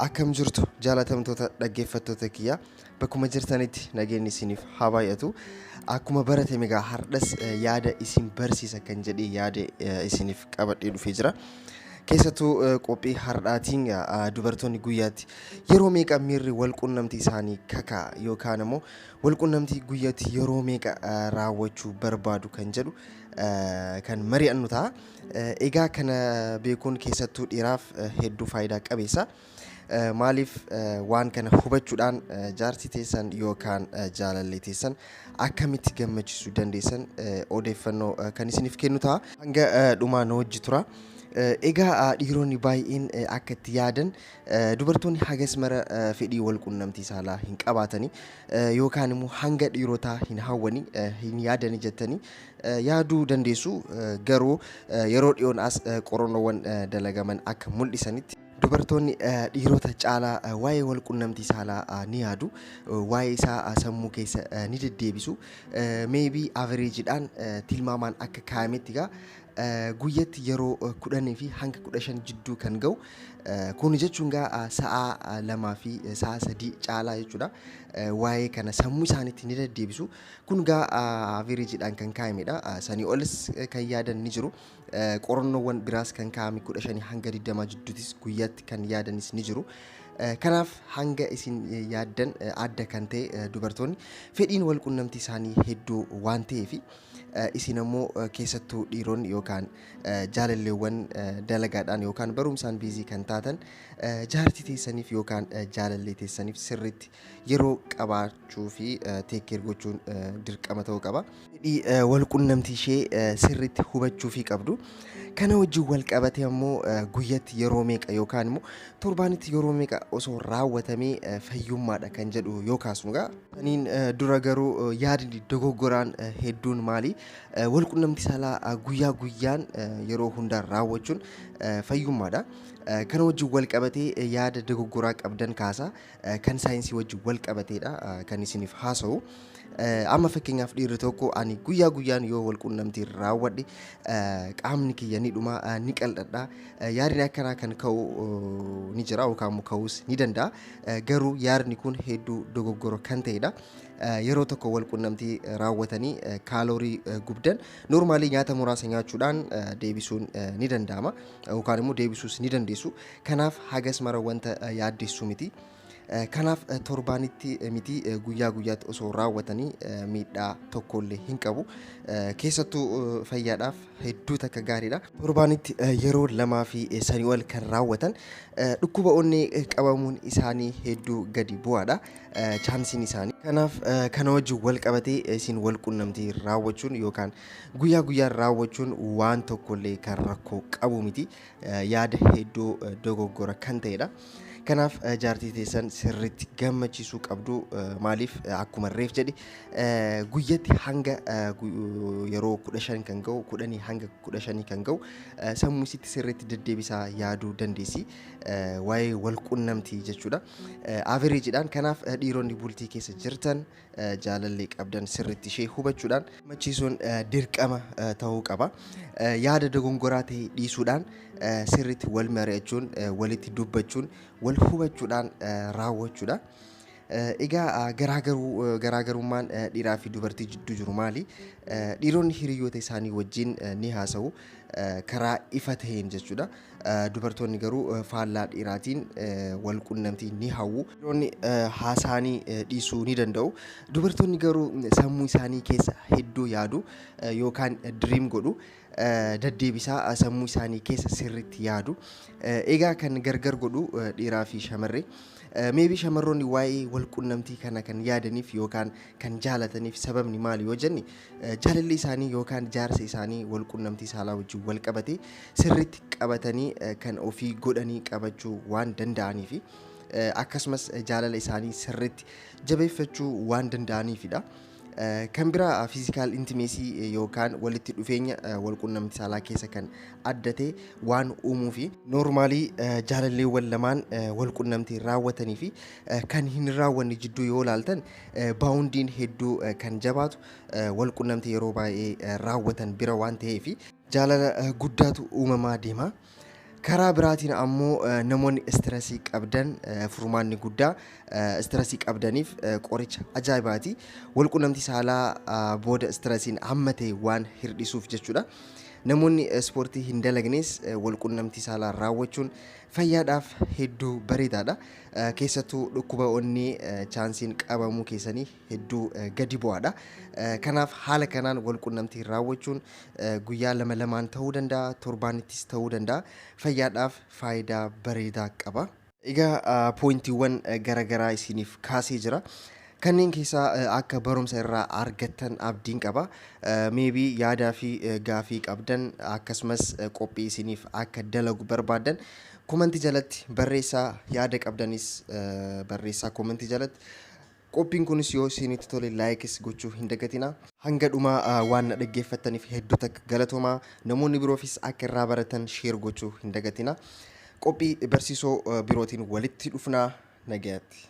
Akkam jirtu jaalatamtoota dhaggeeffattoota kiyya, bakkuma jirtanitti nageenyi isiniif haa baay'atu. Akkuma baratame egaa hardhas yaada isin barsiisa kan jedhee yaada isiniif qabadhee dhufee jira. Keessattuu qophii hardhaatiin dubartoonni guyyaatti yeroo meeqa miirri walqunnamtii isaanii kaka'a yookaan immoo walqunnamtii guyyaatti yeroo meeqa raawwachuu barbaadu kan jedhu kan mari'annu ta'a. Egaa kana beekuun keessattuu dhiiraaf hedduu faayidaa qabeessa. Maaliif waan kana hubachuudhaan jaartii teessan yookaan jaalallee teessan akkamitti gammachiisuu dandeessan odeeffannoo kan isiniif kennu ta'a. Hanga dhumaa nu wajji tura. Egaa dhiironni baay'een akka itti yaadan dubartoonni hagas mara fedhii walqunnamtii saalaa hin qabaatani yookaan immoo hanga dhiirotaa hin hawwani, hin yaadani jettanii yaaduu dandeessu. Garuu yeroo dhiyoon as qorannoowwan dalagaman akka mul'isanitti dubartoonni dhiirota caalaa waa'ee walqunnamtii saalaa ni yaadu. Waa'ee isaa sammuu keessa ni deddeebisu. Maybe average-dhaan tilmaamaan akka kaa'ametti egaa guyyatti yeroo 10 fi hanga 15 jidduu kan ga'u. Kun jechuun egaa sa'aa 2 fi sa'aa 3 caalaa jechuudha. Waa'ee kana sammuu isaaniitti ni deddeebisu. Kun egaa average-dhaan kan kaa'amedha. Sanii olis kan yaadan ni jiru. Qorannoowwan biraas kan kaa'ame 15 hanga 20 jidduutis guyyaatti kan yaadanis ni jiru. Kanaaf hanga isin yaaddan adda kan ta'e dubartoonni fedhiin walqunnamtii isaanii hedduu waan ta'eef isin ammoo keessattuu dhiironni yookaan jaalalleewwan dalagaadhaan yookaan barumsaan biizii kan taatan jaartii teessaniif yookaan jaalallee teessaniif sirriitti yeroo qabaachuu fi take care gochuun dirqama ta'uu qaba. Fedhii walqunnamtii ishee sirriitti hubachuu fi qabdu. Kana wajjin wal qabatee ammoo guyyatti yeroo meeqa yookaan immoo torbaanitti yeroo meeqa osoo raawwatamee fayyummaadha kan jedhu yoo kaasnu egaa. Saniin dura garuu yaadni dogoggoraan hedduun maali? Walqunnamtii saalaa guyyaa guyyaan yeroo hundaan raawwachuun fayyummaadha. Kana wajjin wal qabatee yaada dogoggoraa qabdan kaasa kan saayinsii wajjin wal qabateedha kan isiniif haasa'u. Amma fakkeenyaaf dhiirri tokko ani guyyaa guyyaan yoo walqunnamtii raawwadhe qaamni kiyya ni dhuma, ni qal'adha. Yaadni akkanaa kan ka'u ni jira yookaan immoo ka'uus ni danda'a. Garuu yaadni kun hedduu dogoggora kan ta'edha. Yeroo tokko walqunnamtii raawwatanii kaaloorii gubdan normally nyaata muraasa nyaachuudhaan deebisuun ni danda'ama yookaan immoo deebisuus ni dandeessu. Kanaaf hagas mara wanta yaaddessu miti. Kanaaf torbaanitti miti guyyaa guyyaatti osoo raawwatanii miidhaa tokkollee hin qabu. Keessattuu fayyaadhaaf hedduu takka gaariidha. Torbaanitti yeroo 2 fi sanii ol kan raawwatan dhukkuba onnee qabamuun isaanii hedduu gadi bu'aadha. Chaansiin isaanii. Kanaaf kana wajjin wal qabatee isin wal qunnamtii raawwachuun yookaan guyyaa guyyaan raawwachuun waan tokkollee kan rakkoo qabu miti. Yaada hedduu dogoggora kan ta'edha. Kanaaf jaartii teessan sirriitti gammachiisuu qabdu. Maaliif akkuma reef jedhe guyyatti hanga yeroo 15 kan ga'u, 10 hanga 15 kan ga'u sammuu isiitti sirriitti deddeebisaa yaaduu dandeessi. Waa'ee wal qunnamtii jechuudha. Average-dhaan kanaaf dhiironni bultii keessa jirtan jaalallee qabdan sirriitti ishee hubachuudhaan gammachiisuun dirqama ta'uu qaba. Yaada dogongoraa ta'e dhiisuudhaan sirriitti wal mari'achuun, walitti dubbachuun, wal hubachuudhaan raawwachuudha. Egaa garaagarummaan dhiiraa fi dubartii jidduu jiru maali? Dhiironni hiriyoota isaanii wajjin ni haasa'u karaa ifa ta'een jechuudha. Dubartoonni garuu faallaa dhiiraatiin wal qunnamtii ni hawwu. Dhiironni haasaanii dhiisuu ni danda'u. Dubartoonni garuu sammuu isaanii keessa hedduu yaadu yookaan dream godhu. Deddeebisaa sammuu isaanii keessa sirriitti yaadu. Egaa kan gargar godhu dhiiraa fi shamarree. Maybe shamarroonni waa'ee wal qunnamtii kana kan yaadaniif yookaan kan jaalataniif sababni maali yoo jenne, jaalalli isaanii yookaan jaarsa isaanii wal qunnamtii saalaa wajjin wal qabate sirriitti qabatanii kan ofii godhanii qabachuu waan danda'aniifi akkasumas jaalala isaanii sirriitti jabeeffachuu waan danda'aniifidha. Kan biraa physical intimacy yookaan walitti dhufeenya wal qunnamtii saalaa keessa kan adda ta'e waan uumuu fi normally jaalalleewwan lamaan wal qunnamtii raawwatanii fi kan hin raawwanne jidduu yoo ilaaltan boundiin hedduu kan jabaatu wal qunnamtii yeroo baay'ee raawwatan bira waan ta'eef jaalala guddaatu uumamaa deema. Karaa biraatiin ammoo namoonni stress qabdan, furmaanni guddaa stress qabdaniif qoricha ajaa'ibaati. Walqunnamtii saalaa booda stressiin hamma ta'e waan hir'isuuf jechuudha. Namoonni ispoortii hin dalagnes walqunnamtii saalaa raawwachuun fayyaadhaaf hedduu bareedaadha. Keessattuu dhukkuba onnee chaansiin qabamuu keessanii hedduu gadi bu'aadha. Kanaaf haala kanaan walqunnamtii raawwachuun guyyaa lama lamaan ta'uu danda'a, torbaanittis ta'uu danda'a. Fayyaadhaaf faayidaa bareedaa qaba. Egaa pointiiwwan garaagaraa isiniif kaasee jira. Kanneen keessaa akka barumsa irraa argattan abdiin qaba. Maybe yaadaa fi gaafii qabdan, akkasumas qophii isiniif akka dalagu barbaadan comment jalatti barreessaa, yaada qabdanis barreessaa comment jalatti. Qophiin kunis yoo isinitti tole like gochuu hin dagatinaa. Hanga dhumaa waan na dhaggeeffattaniif hedduu takka galatoomaa. Namoonni biroofis akka irraa baratan share gochuu hin dagatinaa. Qophii barsiisoo birootiin walitti dhufnaa, nagayaatti.